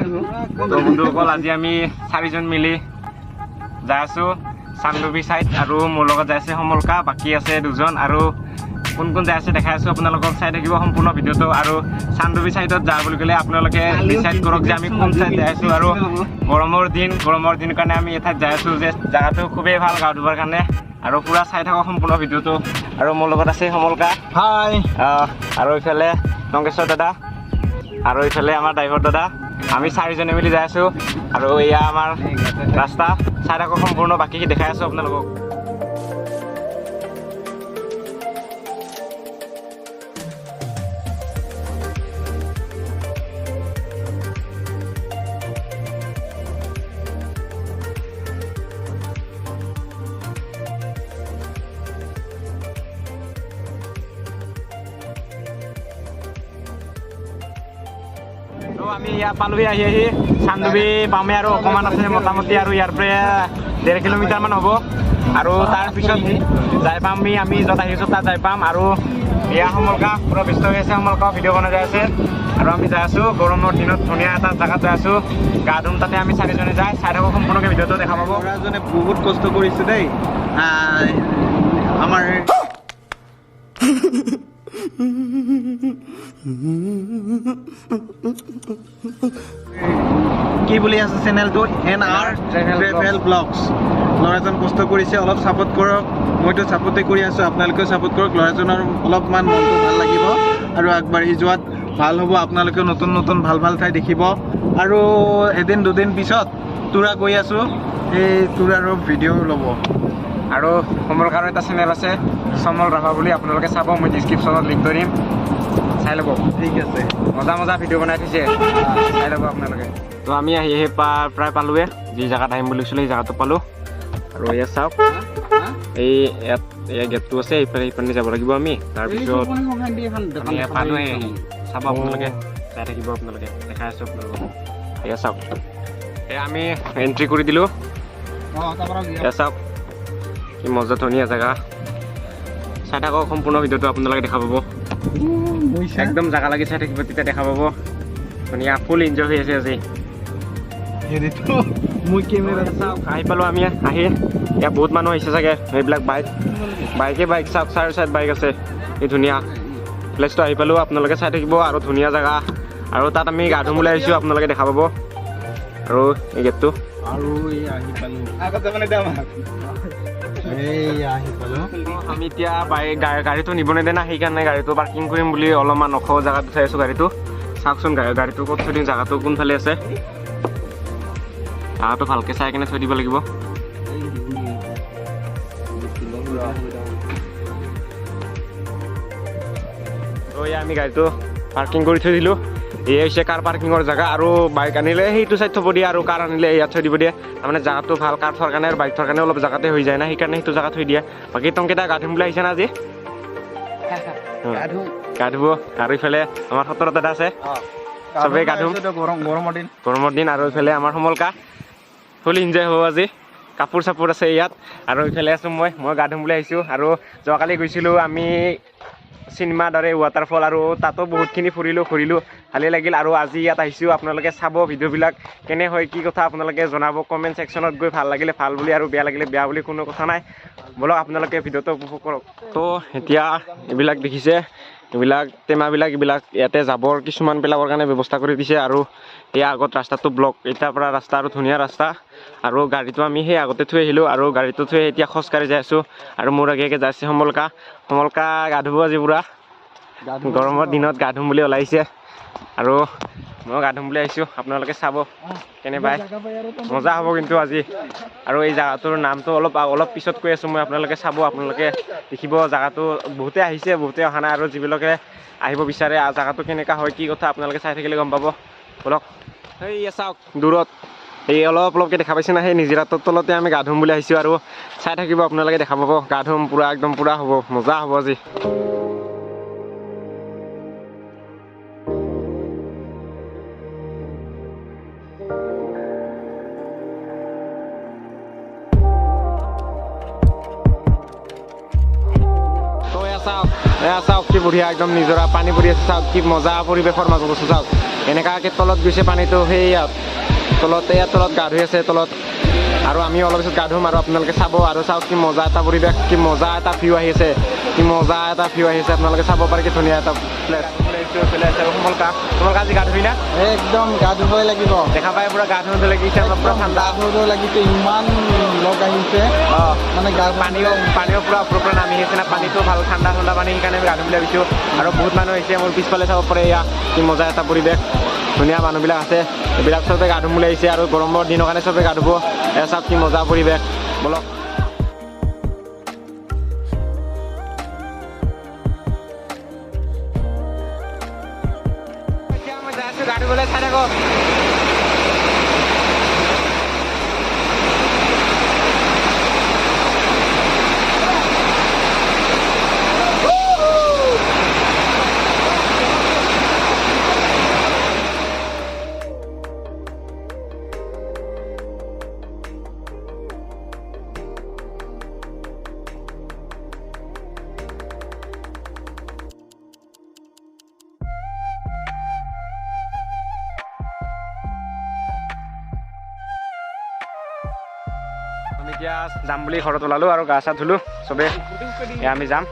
তো বন্ধুসকল, আজি আমি চাৰিজন মিলি যাই আছোঁ চানডুবি চাইড আৰু মোৰ লগত যাই আছে সমলকা, বাকী আছে দুজন। আৰু কোন কোন যাই আছে দেখাই আছোঁ আপোনালোকক, চাই থাকিব সম্পূৰ্ণ ভিডিঅ'টো। আৰু চানডুবি চাইডত যাওঁ বুলি ক'লে আপোনালোকে ডিচাইড কৰক যে আমি কোন চাইড যাই আছোঁ। আৰু গৰমৰ দিন কাৰণে আমি এঠাইত যাই আছোঁ যে জেগাটো খুবেই ভাল গা ধুবৰ কাৰণে। আৰু পূৰা চাই থাকক সম্পূৰ্ণ ভিডিঅ'টো। আৰু মোৰ লগত আছে সমলকা। হাই। আৰু ইফালে টংকেশ্বৰ দাদা আৰু ইফালে আমাৰ ড্ৰাইভাৰ দাদা। আমি চাৰিজনে মিলি যাই আছোঁ। আৰু এয়া আমাৰ ৰাস্তা, চাই থাকক সম্পূৰ্ণ, বাকী দেখাই আছোঁ আপোনালোকক। তো আমি ইয়াত পালোহি আহি আহি চানডুবি পামেই আৰু অকণমান আছে মোটামুটি, আৰু ইয়াৰ পৰা 1.5 কিলোমিটাৰ মান হ'ব। আৰু তাৰপিছত যাই পাম আমি, আমি য'ত আহিছোঁ তাত যাই পাম। আৰু এয়া সমলকা পূৰা ব্যস্ত হৈ আছে, সমলকা ভিডিঅ' বনাই যাই আছে। আৰু আমি যাই আছোঁ গৰমৰ দিনত ধুনীয়া এটা জেগাত যাই আছোঁ, গা ধুম তাতে আমি চাৰিজনে যাই। চাই থাকোঁ সম্পূৰ্ণকৈ ভিডিঅ'টো, দেখা পাব। ল'ৰাজনে বহুত কষ্ট কৰিছে দেই। আমাৰ কি বুলি আছে চেনেলটো, এন আৰ ট্ৰেভেল ব্লগছ। ল'ৰাজন কষ্ট কৰিছে, অলপ ছাপোৰ্ট কৰক। মইতো ছাপোৰ্টে কৰি আছোঁ, আপোনালোকেও ছাপোৰ্ট কৰক। ল'ৰাজনৰ অলপমান মনটো ভাল লাগিব আৰু আগবাঢ়ি যোৱাত ভাল হ'ব। আপোনালোকেও নতুন নতুন ভাল ভাল ঠাই দেখিব। আৰু এদিন দুদিন পিছত তুৰা গৈ আছোঁ, এই তুৰাৰো ভিডিঅ' ল'ব। আৰু সমলকাৰো এটা চেনেল আছে সমল ৰাভা বুলি, আপোনালোকে চাব, মই ডিছক্ৰিপশ্যনত লিংক কৰিম, চাই ল'ব। ঠিক আছে। মজা মজা ভিডিঅ' বনাই থৈছে, চাই ল'ব আপোনালোকে। তো আমি আহি আহি প্ৰায় পালোৱে, যি জেগাত আহিম বুলি কৈছিলোঁ সেই জেগাটো পালোঁ। আৰু ইয়াত চাওক, এই ইয়াত এয়া গেটটো আছে, এইফালে এইপিনে যাব লাগিব আমি। তাৰপিছত আমি ইয়াত পালোৱে আহি, চাব আপোনালোকে, চাই থাকিব আপোনালোকে, দেখাই আছোঁ আপোনালোকক। এয়া চাওক, এয়া আমি এণ্ট্ৰি কৰি দিলোঁ। এয়া চাওক কি মজা ধুনীয়া জেগা। চাই থাকক সম্পূৰ্ণ ভিডিঅ'টো, আপোনালোকে দেখা পাব। একদম জেগা লাগি চাই থাকিব, তেতিয়া দেখা পাব। ধুনীয়া ফুল এনজয় হৈ আছে আজি। হেৰিটো মই কেমেৰা চাওক, আহি পালোঁ আমি আহি। ইয়াত বহুত মানুহ আহিছে চাগে, সেইবিলাক বাইক, বাইকে বাইক, চাওক চাৰি চাইড বাইক আছে। এই ধুনীয়া প্লেচটো আহি পালোঁ, আপোনালোকে চাই থাকিব। আৰু ধুনীয়া জেগা, আৰু তাত আমি গা ধুম বুলি আহিছোঁ, আপোনালোকে দেখা পাব। আৰু এই গেটটো। আৰু এই আহি পালো, এই আহি পালো। আমি এতিয়া বাইক গাড়ীটো নিব নিদিয়ে না, সেইকাৰণে গাড়ীটো পাৰ্কিং কৰিম বুলি অলপমান ওখ জেগাত উঠাই আছোঁ গাড়ীটো। চাওকচোন গাড়ীটো ক'ত থৈ দিম, জেগাটো কোনফালে আছে, জেগাটো ভালকৈ চাই কিনে থৈ দিব লাগিব। তো এয়া আমি গাড়ীটো পাৰ্কিং কৰি থৈ দিলোঁ। এয়া হৈছে কাৰ পাৰ্কিঙৰ জেগা। আৰু বাইক আনিলে সেইটো চাইড থ'ব দিয়ে আৰু কাৰ আনিলে ইয়াত থৈ দিব দিয়ে। তাৰমানে জেগাটো ভাল কাৰ থোৱাৰ কাৰণে আৰু বাইক থোৱাৰ কাৰণে অলপ জেগাতে হৈ যায় না, সেইকাৰণে সেইটো জেগাত থৈ দিয়ে। বাকী টংকেইটা গা ধুম বুলি আহিছে না আজি? গা ধুব। আৰু ইফালে আমাৰ সত্ৰৰ দাদা আছে, চবেই গা ধুম। গৰম, গৰমৰ দিন। গৰমৰ দিন। আৰু ইফালে আমাৰ সমলকা, ফুল এনজয় হ'ব আজি। কাপোৰ চাপোৰ আছে ইয়াত। আৰু ইফালে আছোঁ মই, মই গা ধুম বুলি আহিছোঁ। আৰু যোৱাকালি গৈছিলোঁ আমি চিনেমাৰ দৰে ৱাটাৰফল, আৰু তাতো বহুতখিনি ফুৰিলোঁ ঘূৰিলোঁ, ভালেই লাগিল। আৰু আজি ইয়াত আহিছোঁ, আপোনালোকে চাব ভিডিঅ'বিলাক কেনে হয় কি কথা আপোনালোকে জনাব কমেণ্ট ছেকশ্যনত গৈ। ভাল লাগিলে ভাল বুলি আৰু বেয়া লাগিলে বেয়া বুলি কোনো কথা নাই। ব'লক, আপোনালোকে ভিডিঅ'টো উপভোগ কৰক। তো এতিয়া এইবিলাক দেখিছে, এইবিলাক টেমাবিলাক, এইবিলাক ইয়াতে জাবৰ কিছুমান পেলাবৰ কাৰণে ব্যৱস্থা কৰি দিছে। আৰু এই আগত ৰাস্তাটো ব্লক, এতিয়াৰ পৰা ৰাস্তা আৰু ধুনীয়া ৰাস্তা। আৰু গাড়ীটো আমি সেই আগতে থৈ আহিলোঁ, আৰু গাড়ীটো থৈ এতিয়া খোজকাঢ়ি যাই আছোঁ। আৰু মোৰ আগে আগে যাই আছে সমলকা। সমলকা গা ধুব আজি, পূৰা গৰমৰ দিনত গা ধুম বুলি ওলাইছে। আৰু মই গা ধুম বুলি আহিছোঁ, আপোনালোকে চাব কেনে পায়, মজা হ'ব কিন্তু আজি। আৰু এই জেগাটোৰ নামটো অলপ অলপ পিছত কৈ আছোঁ মই, আপোনালোকে চাব, আপোনালোকে দেখিব। জেগাটো বহুতে আহিছে, বহুতে অহা নাই। আৰু যিবিলাকে আহিব বিচাৰে, জেগাটো কেনেকুৱা হয় কি কথা আপোনালোকে চাই থাকিলে গম পাব। ব'লক। সেই চাওক দূৰত এই অলপ অলপকৈ দেখা পাইছে না, সেই নিজৰাটোৰ তলতে আমি গা ধুম বুলি আহিছোঁ। আৰু চাই থাকিব আপোনালোকে, দেখা পাব, গা ধুম পূৰা একদম পূৰা হ'ব, মজা হ'ব আজি। তো এয়া চাওক, এয়া চাওক কি বঢ়িয়া একদম নিজৰা পানী পৰি আছে। চাওক কি মজা পৰিৱেশৰ মাজত আছো, চাওক। এনেকুৱাকৈ তলত গৈছে পানীটো, সেই ইয়াত তলত, ইয়াত তলত গা ধুই আছে তলত। আৰু আমি অলপ পিছত গা ধুম আৰু আপোনালোকে চাব। আৰু চাওক কি মজা এটা পৰিৱেশ, কি মজা এটা ভিউ আহিছে, কি মজা এটা ভিউ আহিছে, আপোনালোকে চাব পাৰে কি ধুনীয়া এটা প্লেচ। সমলকা, তোমালোকে আজি গা ধুবি না? একদম গা ধুবই লাগিব। দেখা পাই পুৰা গা ধুওঁতে লাগিছে, অলপ পুৰা ঠাণ্ডা গা ধুব লাগিছে, ইমান লগ আহিছে। মানে গা পানীও পুৰা ওপৰৰ পৰা নামি আহিছে না, পানীটো ভাল ঠাণ্ডা ঠাণ্ডা পানী, সেইকাৰণে আমি গা ধুম বুলি ভাবিছোঁ। আৰু বহুত মানুহ আহিছে, মোৰ পিছফালে চাব পাৰে এয়া কি মজা এটা পৰিৱেশ, ধুনীয়া মানুহবিলাক আছে, এইবিলাক চবে গা ধুম বুলি আহিছে। আৰু গৰমৰ দিনৰ কাৰণে চবে গা ধুব। এয়া চাওক কি মজা পৰিৱেশ, বলক। এতিয়া মই যাই আছোঁ গা ধুবলৈ, চাই থাকক। আমি এতিয়া যাম বুলি ঘৰত ওলালোঁ আৰু গা চা ধুলোঁ চবে। এয়া আমি যাম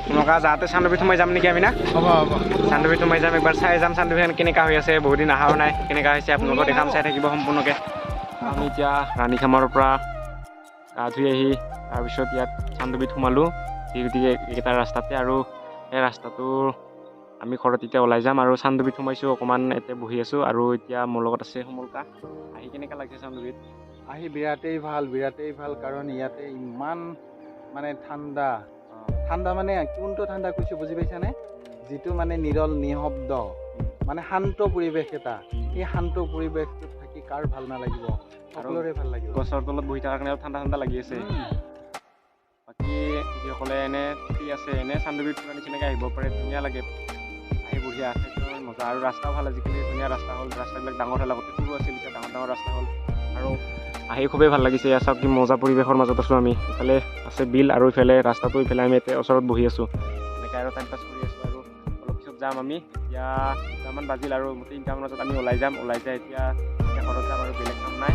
তোমালোকে যাওঁতে চান্দুবিত সোমাই যাম নেকি আমি না? হ'ব হ'ব, চান্দুবিত সোমাই যাম, একবাৰ চাই যাম চান্দুবিখন কেনেকুৱা হৈ আছে, বহুত দিন অহাও নাই, কেনেকুৱা হৈছে আপোনালোকক দেখাম, চাই থাকিব সম্পূৰ্ণকৈ। আমি এতিয়া ৰাণীখামৰ পৰা গা ধুই আহি তাৰপিছত ইয়াত চান্দুবিত সোমালোঁ, যি গতিকে এইকেইটা ৰাস্তাতে। আৰু সেই ৰাস্তাটো আমি ঘৰত এতিয়া ওলাই যাম। আৰু চান্দুবিত সোমাইছোঁ, অকণমান ইয়াতে বহি আছোঁ। আৰু এতিয়া মোৰ লগত আছে সমলকা। আহি কেনেকুৱা লাগিছে চান্দুবিত? আহি বিৰাটেই ভাল, বিৰাটেই ভাল। কাৰণ ইয়াতে ইমান মানে ঠাণ্ডা, ঠাণ্ডা মানে কোনটো ঠাণ্ডা কৈছোঁ বুজি পাইছানে? যিটো মানে নিৰল নিশব্দ, মানে শান্ত পৰিৱেশ এটা। এই শান্ত পৰিৱেশটোত থাকি কাৰ ভাল নালাগিব? সকলোৰে ভাল লাগিব। গছৰ তলত বহি থকাৰ কাৰণে ঠাণ্ডা ঠাণ্ডা লাগি আছে। বাকী যিসকলে এনে ফ্ৰী আছে, এনে চান্দুবিত ফুৰা নিচিনাকৈ আহিব পাৰে, ধুনীয়া লাগে আহি, বঢ়িয়া, সেইটো মজা। আৰু ৰাস্তাও ভাল, আজিকালি ধুনীয়া ৰাস্তা হ'ল, ৰাস্তাবিলাক ডাঙৰ হ'ল, আগতে সৰু আছিল, এতিয়া ডাঙৰ ডাঙৰ ৰাস্তা হ'ল। আৰু আহি খুবেই ভাল লাগিছে। ইয়াত চাওক কি মজা পৰিৱেশৰ মাজত আছোঁ আমি। ইফালে আছে বিল আৰু ইফালে ৰাস্তাটো, ইফালে আমি এতিয়া ওচৰত বহি আছোঁ এনেকৈ আৰু টাইম পাছ কৰি আছোঁ। আৰু অলপ পিছত যাম আমি, এতিয়া 2টামান বাজিল আৰু 3টামান বজাত আমি ওলাই যাম। ওলাই যাই এতিয়া ঘৰত যাম আৰু বেলেগ কাম নাই।